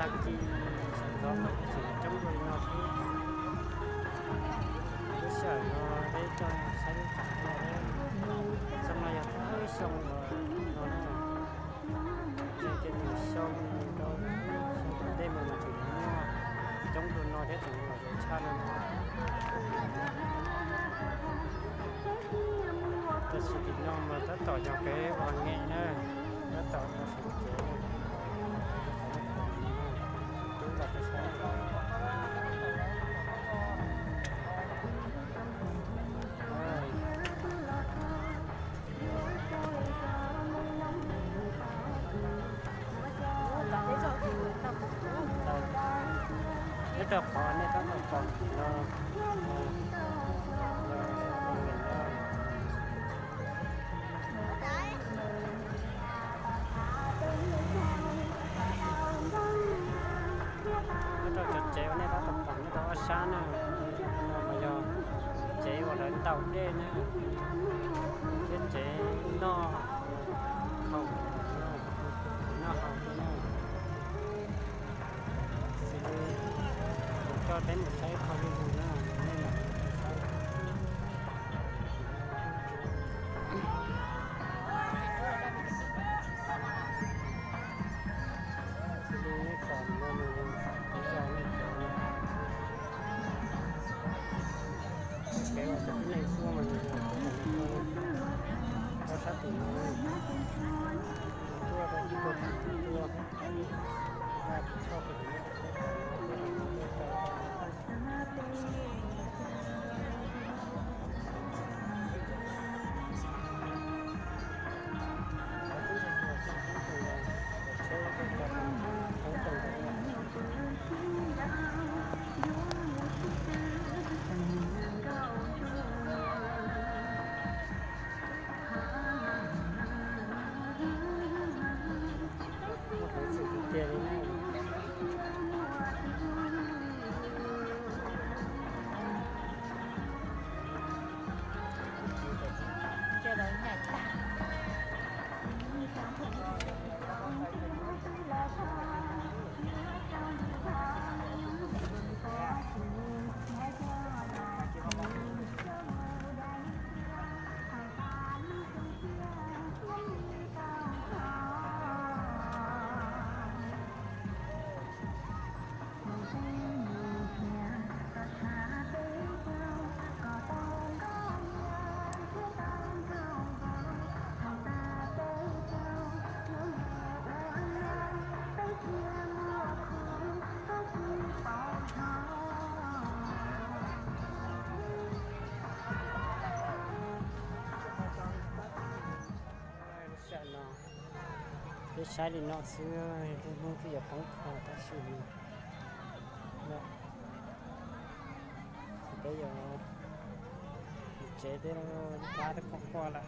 Tag kis sawv ntxov mas tseem coob dua li no thiab. Lub sij hawm no peb tuaj saib lub tsam no, xyoo no yog thawj xyoo uas no na, yog tias lwm xyoo rau xyoo tom ntej mus mas tseem yuav muaj coob dua no thiab, tseem yuav lom zem tshaj no. Tam sim tim no mas tab tom yog kev ua nyem na, tab tom ua sawv cev na. Tub los rau sab. Nyob rau qhov nej tab tom pom no, nyob rau cov tsev uas nej tab tom pom nyob rau ob sab na, no mas yog tsev uas lawv ntaus dej na, thiab tsev noj haus, noj haus li na. Xws li kuv coj peb mus saib qhov zuj zus na, nej mam saib. Xws li nej pom no mas yog kuv zos nej cov, kev uas cov tib neeg tuaj mas yog tuaj tom no, tuaj sab tim no, tuaj rau ib tug tim tuaj, daj kuv tshoj kuv tim no, tuaj tom no tuaj rau Muaj peev xwm tiag tiag li na. Lub sij hawm no peb saib li no xwb, lub hnub twb yuav poob kho tab sis peb yuav mus tsev, peb lub plab twb quaj quaj lawm.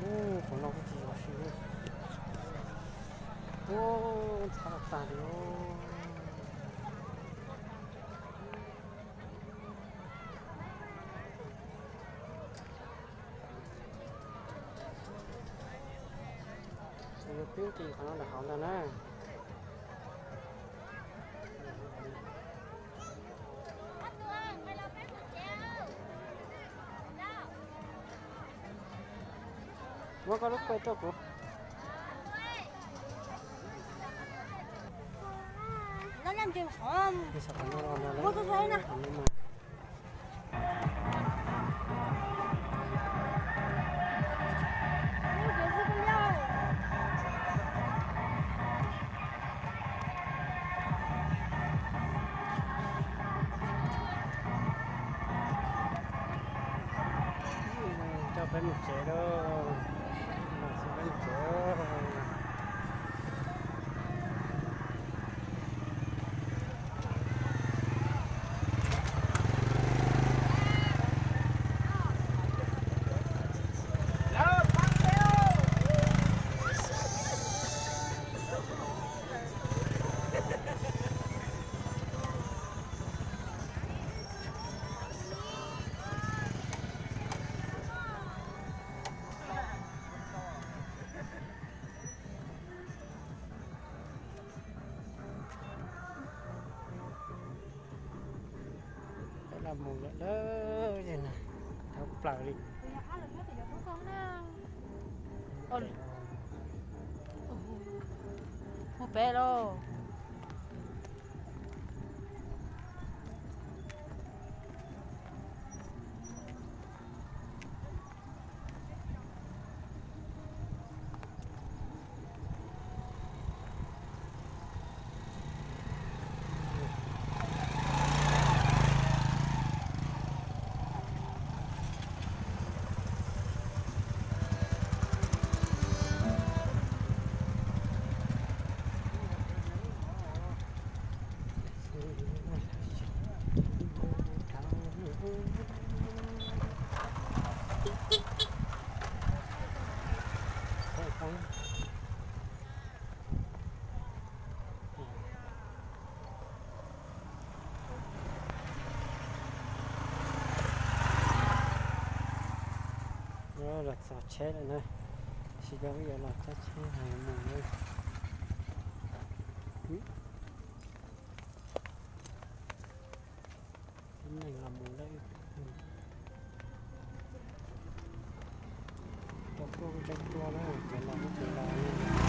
Ub, qhov no kuj tsis zov si li. Ub, ntxhab los tag li os. Yuav pib nqis qhov no ntawm hauv ntag na. Muab koj lub kua tuaj kuv. Coj peb mus tsev lauj. Coj peb mus tsev. Mus lawm lawm, thawv plaws li. Mus pem lauj. Los txog tsheb lawm na, tsis tau wb yuav los txog tsheb hais mus na. Tib neeg los mus lawm, rau tuaj kuj tseem tuaj na, ces los kuj tseem los li.